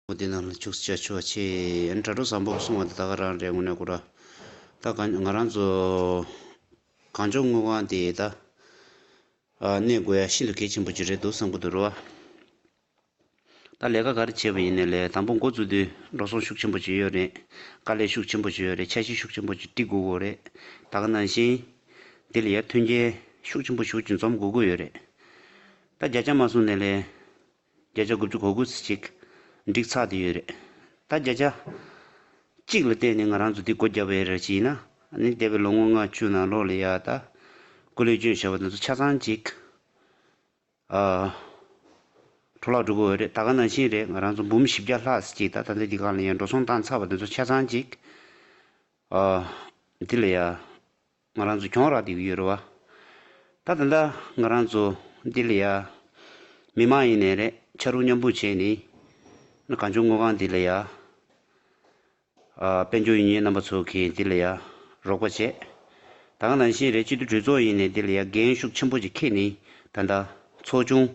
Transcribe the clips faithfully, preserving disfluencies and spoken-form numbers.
འོ་དེ་ནང་ལ་ཅུག་ཅ་ཆོག་ཆེ། ཨ་ནི་དྲ་གྲོགས་བཟང་པོ་གསུང་བ་དེ་ད་ག་རང་རེད། དངོས་གནས་ཁོ་ར་ད་ག་ང་རང་ཚོ་གངས་ལྗོངས་དངུལ་ཁང་དེ་ད་ཨ་གནས་དགོས་ཡ་ཤིན་ཏུ་གལ་ཆེན་པོ་ཅིག་རེད་འདུག་བསམ་གི་འདུག་རོ། ད་ལས་ཀ་ག་རེ་བྱས་པ་ཡིན་ནའི་ལས་དང་པོ་འགོ་བཙུགས་དུས་འགྲོ་སོང་ཤུགས་ཆེན་པོ་ཅིག་ཡོད་རེད། དཀའ་ལས་ཤུགས་ཆེན་པོ་ཅིག་ཡོད་རེད། འཆར་གཞི་ཤུགས་ཆེན་པོ་ཅིག་སྒྲིག་དགོས་ཀྱི་རེད། ད་ག་ནང་བཞིན་འདི་ལ་ཡ་མཐུན་རྐྱེན་ཤུགས་ཆེན་པོ་ཞེ་པོ་ཅིག་འཛོམས་དགོས་ཀྱི་ཡོད་རེད། ད་བརྒྱ་ཆ་མ་སོང་ནའི་ལས་བརྒྱ་ཆ་དགུ་བཅུ་གོ་དགུ་ཅིག་འགྲིག་ཚར་བསྡད་ཡོད་རེད། ད་བརྒྱ་ཆ་གཅིག་ལ་བལྟས་ནས་ང་རང་ཚོ་འདི་སྒོ་བརྒྱབ་པ་ཡིན་རེད་ཅེ་ན། ཨ་ནི་འདས་པའི་ལོ་ངོ་ལྔ་བཅུ་ནང་ལོགས་ལ་ཡ་ད་སྐུ་ལས་བསྐྱོན་བཞག་པ་དེ་ཚོ་ཆ་ཚང་ཅིག་ཨ་འཕྲོ་བརླག་འགྲོ་གི་ཡོད་རེད། ད་ག་ནང་བཞིན་རེད། ང་རང་ཚོ་འབུམ་བཞི་བརྒྱ་ལྷག་ཅིག་ད་ད་ལྟ་འདི་སྒང་ལ་ཡ་འགྲོ་སོང་བཏང་ཚར་བ་དེ་ཚོ་ཆ་ཚང་ཅིག་ཨ་འདི་ལ་ཡ་ང་རང་ཚོ་གྱོང་རག་བསྡད་ཀྱི་ཡོད་རེད་བ། ད་ད་ལྟ་ང་རང་ཚོ་འདི་ལ་ཡ་མི་མང་ཡིན་ནའི་རེད། ཕྱག་རོགས་མཉམ་སྤུངས་བྱས་ནས་ན་གངས་ལྗོངས་དངུལ་ཁང་འདི་ལ་ཡ་ཨ་དཔལ་འབྱོར་ཡོད་མཁན་རྣམ་པ་ཚོ་གིས་འདི་ལ་ཡ་རོགས་པ་བྱས། ད་ག་ནང་བཞིན་རེད། སྤྱི་འཐུས་གྲོས་ཚོགས་ཡིན་ནའི་འདི་ལ་ཡ་འགན་ཤུགས་ཆེན་པོ་ཅིག་འཁྱེར་ནས་ད་ལྟ་ཚོགས་ཆུང་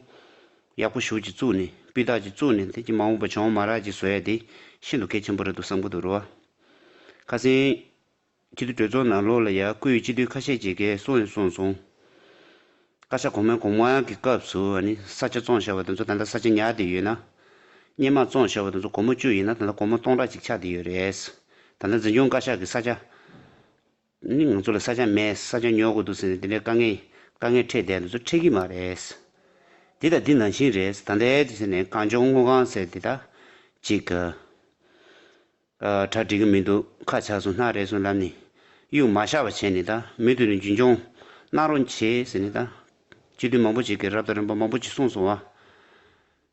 ཡག་པོ་ཞེ་པོ་ཅིག་བཙུགས་ནས་སྤུས་དག་ཅིག་བཙུགས་ནས་དེ་གི་མ་འོངས་པ་གྱོང་མ་རག་ཅིག་བཟོ་ཡ་དེ་ཤིན་ཏུ་གལ་ཆེན་པོ་རེད་འདུག་བསམ་གྱི་འདུག་རེད་བ། ཁ་སང་སྤྱི་འཐུས་གྲོས་ཚོགས་ནང་ལོགས་ལ་ཡ་སྐུའི་སྤྱི་འཐུས་ཁ་ཤས་ཅིག་གིས་གསུངས་ཡང་གསུངས་སོང་། བཀའ་ཤག་གོང་མའི་གོང་མ་གི་སྐབས་སུ་ཨ་ནི་ས་ཆ་བཙོངས་བཞག་པ་དེ་ཚོ་ད་ལྟ་ས་ཆ་ཉར་བསྡད་ཡོད་ན། སྔོན་མ་བཙོངས་བཞག་པ་དེ་ཚོ་སྒོར་མོ་བཅུ་ཡིན་ན་ད་ལྟ་སྒོར་མོ་སྟོང་ཕྲག་གཅིག་ཆགས་བསྡད་ཡོད་རེད། ད་ལྟ་འཛིན་སྐྱོང་བཀའ་ཤག་གི་ས་ཆ་ནི་ང་ཚོ་ལ་ས་ཆ་མེད། ས་ཆ་ཉོ་དགོས་འདུག་ཟེར་ནས་དེ་འདྲའི་དཀའ་ངལ་དཀའ་ངལ་འཕྲད་བསྡད་དེ་ཚོ་འཕྲད་ཀྱི་མ་རེད། འདི་དང་འདི་ནང་བཞིན་རེད། ད་ལྟའི་དུས་ཚོད་ནས་གངས་ལྗོངས་དངུལ་ཁང་ཟེར་དེ་ད་ཅིག་ག་གྲ་སྒྲིག་གི་མི་འདུག་ཁ་ཆག་སོང་། སྣ་རལ་སོང་ལབ་ནས་གཡུག་མ་བཞག་པ་བྱས་ནས་ད་མུ་མཐུད་ནས་རྒྱུན་སྐྱོང་གནང་རོགས་བྱེད་ཟེར་ནས་ད་སྤྱི་འཐུས་མང་པོ་ཅིག་གིས་རབ་དང་རིམ་པ་མང་པོ་ཅིག་གསུངས་སོང་བ།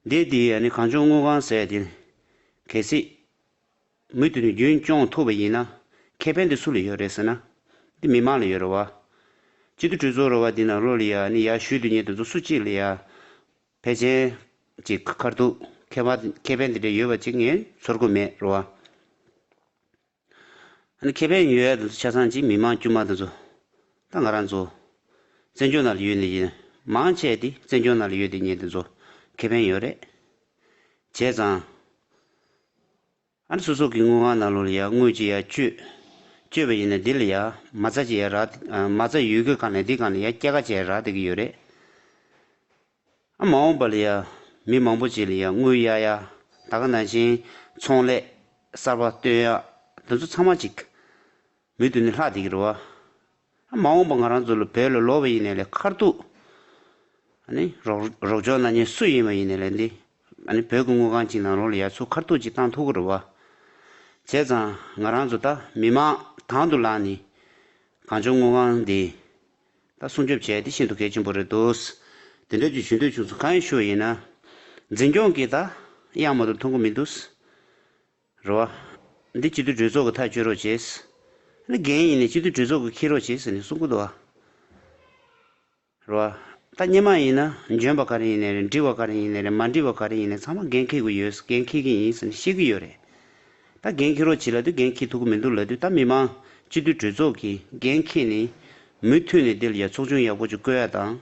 འདི་དེ་ཨ་ནི་གངས་ལྗོངས་དངུལ་ཁང་ཟེར་དེ་གལ་སྲིད་མུ་མཐུད་ནས་རྒྱུན་སྐྱོང་ཐུབ་པ་ཡིན་ན་ཁེ་ཕན་དེ་སུ་ལ་ཡོད་རེད་ཟེར་ན། འདི་མི་མང་ལ་ཡོད་རེད་བ། སྤྱི་འཐུས་གྲོས་ཚོགས་རེད་བ། འདི་ནང་ལོགས་ལ་ཡ་ཨ་ནི་ཡར་བཞུགས་སྡོད་མཁན་དེ་ཚོ་སུ་གཅིག་ལ་ཡ་ཕལ་ཆེར་གྱི་ཁ་ཐུག་ཁེ་ཕན་ཁེ་ཕན་དེ་འདྲ་ཡོད་པ་ཅིག་ངས་ཚོར་གི་མེད་རེད་བ། ཨ་ནི་ཁེ་ཕན་ཡོད་ཡ་དེ་ཚོ་ཆ་ཚང་གཅིག་མི་མང་དཀྱུས་མ་དེ་ཚོ་ད་ང་རང་ཚོ་བཙན་བྱོལ་ནང་ལ་ཡོད་ནི་ཡིན། མང་ཆེ་དེ་བཙན་བྱོལ་ནང་ལ་ཡོད་དེ་ཉིད་དེ་ཚོ་ཁེ་ཕན་ཡོད་རེད། བྱས་ཙང་ཨ་ནི་སོ་སོ་གི་དངུལ་ཁང་ནང་ལོགས་ལ་ཡ་དངུལ་ཅིག་ཡ་བཅོལ་བཅོལ་བ་ཡིན་ན་འདི་ལ་ཡ་མ་རྩ་ཅིག་ཡ་རག་མ་རྩ་ཡོད་དགོས་གང་ལ་འདི་གང་ལ་ཡ་སྐྱེད་ཀ་ཅིག་ཡ་རག་བསྡད་ཀྱི་ཡོད་རེད། ཨ་མ་འོངས་པ་ལ་ཡ་མི་མང་པོ་ཅིག་ལ་ཡ་དངུལ་གཡར་ཡ། ད་ག་ནང་བཞིན་ཚོང་ལས་གསར་པ་བཏོན་ཡ་དེ་ཚོ་ཚང་མ་ཅིག་མུ་མཐུད་ནས་ལྷག་བསྡད་ཀྱི་རེད་བ། ཨ་མ་འོངས་པ་ང་རང་ཚོ་ལ་བོད་ལ་ལོག་པ་ཡིན་ནའི་ལས་ཁ་ཐུག་ཨ་ནི་རོགས་རོགས་སྐྱོར་གནང་མཁན་སུ་ཡིན་པ་ཡིན་ནའི་ལས་འདི་ཨ་ནི་བོད་ཀྱི་དངུལ་ཁང་ཅིག་ནང་ལོགས་ལ་ཡ་ཚུར་ཁ་ཐུག་ཅིག་བཏང་ཐུབ་ཀྱི་རེད་བ། བྱས་ཙང་ང་རང་ཚོ་ད་མི་མང་དང་དུ་ལངས་ནས་གངས་ལྗོངས་དངུལ་ཁང་འདི་ད་སྲུང་སྐྱོབ་བྱས་ཏེ་ཤིན་ཏུ་གལ་ཆེན་པོ་རེད་འདུག་དེ་འདྲ་ཅིག་ཞུ་འདོད་བྱུང་སོང་། གང་ཡིན་ཞུ་བ་ཡིན་ན། འཛིན་སྐྱོང་གིས་ད་གཡང་མ་གཏོགས་མཐོང་གི་མི་འདུག་རེད་བ། འདི་སྤྱི་འཐུས་གྲོས་ཚོགས་ཀྱི་ཐག་གཅོད་རོགས་བྱེད། ཨ་ནི་འགན་ཡིན་ནའི་སྤྱི་འཐུས་གྲོས་ཚོགས་ཀྱིས་འཁྱེར་རོགས་བྱེད་ཟེར་ནས་གསུང་གི་འདུག་བ། རེད་བ། ད་སྔོན་མ་ཡིན་ན་འཇོན་པ་ག་རེ་ཡིན་ནའི་རེད། འདྲི་བ་ག་རེ་ཡིན་ནའི་རེད། མ་འདྲི་བ་ག་རེ་ཡིན་ནའི་ཚང་མ་འགན་འཁྱེར་དགོས་ཡོད། འགན་འཁྱེར་གྱི་ཡིན་ཟེར་ནས་བཤད་ཀྱི་ཡོད་རེད། ད་འགན་འཁྱེར་རོགས་བྱེད་ལབ་དུས་འགན་འཁྱེར་ཐུབ་ཀྱི་མི་འདུག་ལབ་དུས་ད་མི་མང་སྤྱི་འཐུས་གྲོས་ཚོགས་ཀྱིས་འགན་འཁྱེར་ནས་མུ་མཐུད་ནས་འདི་ལ་ཡ་ཚོགས་ཆུང་ཡག་པོ་ཅིག་བསྐོ་ཡ་དང་།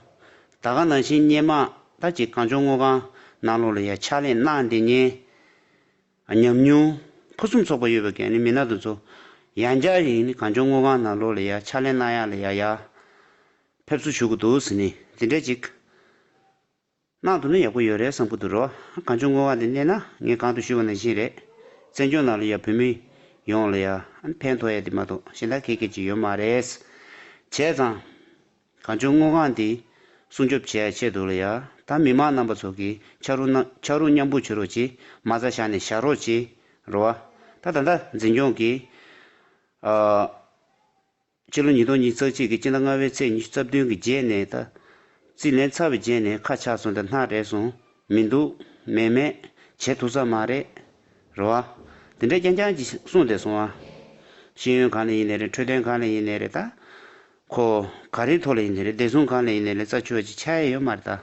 ད་ག་ནང་བཞིན་སྔོན་མ་ད་ཅིག་གངས་ལྗོངས་དངུལ་ཁང་ནང་ལོགས་ལ་ཡ་ཕྱག་ལས་གནང་བསྡད་མཁན་ཉམས་མྱོང་ཕུན་སུམ་ཚོགས་པ་ཡོད་པའི་གི་ནི་མི་སྣ་དེ་ཚོ་ཡང་བསྐྱར་ཡིན་ནི་གངས་ལྗོངས་དངུལ་ཁང་ནང་ལོགས་ལ་ཡ་ཕྱག་ལས་གནང་ཡ་ལ་ཡ་ཡ་ཕེབས་བསུ་ཞུ་གི་འདུག་ཟེར་ནི་དེ་འདྲ་ཅིག་གནང་ཐུབ་ན་ཡག་པོ་ཡོད་རེད་བསམ་གི་འདུག་རོ། གངས་ལྗོངས་དངུལ་ཁང་དེ་གནས་ན་ངས་གོང་དུ་ཞུས་པ་ནང་བཞིན་རེད། བཙན་བྱོལ་ནང་ལ་ཡ་བོད་མི་ཡོངས་ལ་ཡ་ཕན་ཐོགས་ཡ་དེ་མ་གཏོགས་གཞན་དག་གི་སྐད་ཆ་ཡོད་མ་རེད། བྱས་ཙང་། གངས་ལྗོངས་དངུལ་ཁང་འདི་སྲུང་སྐྱོབ་བྱེད་ཡ་ཆེད་དུ་ལ་ཡ་ད་མི་མང་རྣམ་པ་ཚོ་གིས་ཕྱག་རོགས་གནང་ཕྱག་རོགས་མཉམ་སྤུངས་བྱེད་རོགས་གྱིས། མ་རྩ་བཞག་ནས་བཞག་རོགས་གྱིས་རོ། ད་ད་ལྟ་འཛིན་སྐྱོང་གིས་ཨ་ཕྱི་ལོ་ཉིས་སྟོང་ཉི་ཤུ་རྩ་གཅིག་གི་སྤྱི་ཟླ་ལྔ་པའི་ཚེས་ཉི་ཤུ་རྩ་བདུན་གྱི་རྗེས་ནས་ད་རྩིས་ལེན་ཚར་བའི་རྗེས་ནས་ཁ་ཆག་སོང་དང་སྣ་རལ་སོང་། མི་འདུག་མེད་མེད་བྱེད་ཐུབ་ས་མ་རེད། རེད་བ། དེ་འདྲ་རྐྱང་རྐྱང་ཅིག་གསུངས་བསྡད་སོང་ཨ། ཤེས་ཡོན་སྒང་ལ་ཡིན་ནའི་རེད། འཕྲོད་བསྟེན་སྒང་ལ་ཡིན་ནའི་རེད། ད་ཁོ་ག་རེའི་ཐོག་ལ་ཡིན་ནའི་རེད། བདེ་སྲུང་སྒང་ལ་ཡིན་ནའི་རེད། རྩ་ཆེ་བ་ཅིག་ཆགས་ཡ་ཡོད་མ་རེད་ད།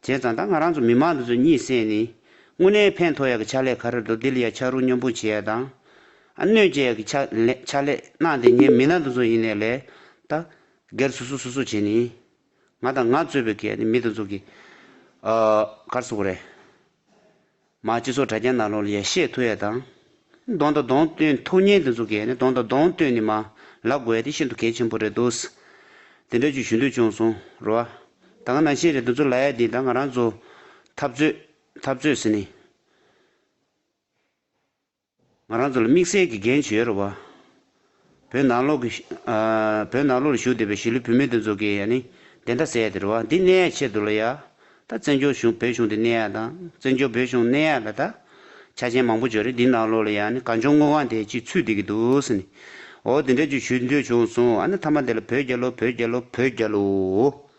བྱས་ཙང་ད་ང་རང་ཚོ་མི་མང་འདི་ཚོ་གཉིད་སད་ནས་དངོས་གནས་ཕན་ཐོགས་ཡ་གི་ཕྱག་ལས་ག་རེ་འདུག་འདི་ལ་ཡ་ཕྱག་རོགས་མཉམ་སྤུངས་བྱེད་ཡ་དང་། ཨ་གནོད་སྐྱེལ་ཡ་གི་ཕྱག་ལས་ཕྱག་ལས་གནང་བསྡད་མཁན་མི་སྣ་འདི་ཚོ་ཡིན་ནའི་ལས་ད་སྒེར་སོ་སོ་སོ་སོ་བྱས་ནས་ང་དང་ང་གཙོས་པའི་གི་མི་འདི་ཚོ་གི་ཨ་ག་རེ་ཟེར་དགོས་རེད། མ་སྤྱི་ཚོགས་དྲ་རྒྱ་ནང་ལོགས་ལ་ཡ་བཤད་ཐུབ་ཡ་དང་། གདོང་དང་གདོང་སྟོན་ཐུབ་མཁན་དེ་ཚོ་གིས་ནི་གདོང་དང་གདོང་སྟོན་ནས་མ་ལབ་དགོས་ཡ་དེ་ཤིན་ཏུ་གལ་ཆེན་པོ་རེད་འདུག། དེ་འདྲ་ཅིག་ཞུ་འདོད་བྱུང་སོང་རེད་བ། ད་ག་ནང་བཞིན་རེད། དེ་ཚོ་ལབ་ཡ་འདི་ད་ང་རང་ཚོ་འཐབ་རྩོད་འཐབ་རྩོད་ཟེར་ནི། ང་རང་ཚོ་ལ་དམིགས་བསལ་གྱི་འགན་ཅིག་ཡོད་རེད་བ། བོད་ནང་ལོགས་ཀྱི་ཨ། བོད་ནང་ལོགས་ལ་བཞུགས་བསྡད་པའི་གཞིས་ལུས་བོད་མི་དེ་ཚོ་གིས་ཡ་ནི་བདེན་མཐའ་གསལ་ཡ་དེ་རེད་བ། འདི་གནས་ཡ་ཆེད་དུ་ལ་ཡ། ད་བཙན་བྱོལ་གཞུང་བོད་གཞུང་དེ་གནས་ཡ་དང་བཙན་བྱོལ་བོད་གཞུང་གནས་ཡ་ལ་ད་ཆ་རྐྱེན་མང་པོ་ཅིག་ཡོད་རེད། འདི་ནང་ལོགས་ལ་ཡ་ནི་གངས་ལྗོངས་མངའ་ཁོངས་དེ་ཅིག་ཚུད་བསྡད་ཀྱི་འདུག་ཟེར་ནི། འོ་དེ་འདྲ་ཅིག་ཞུ་འདོད་བྱུང་སོང་། ཨ་ནི་མཐའ་མ་དེ་ལ་བོད་རྒྱལ་ལོ། བོད་རྒྱལ་ལོ། བོད་རྒྱལ་ལོ།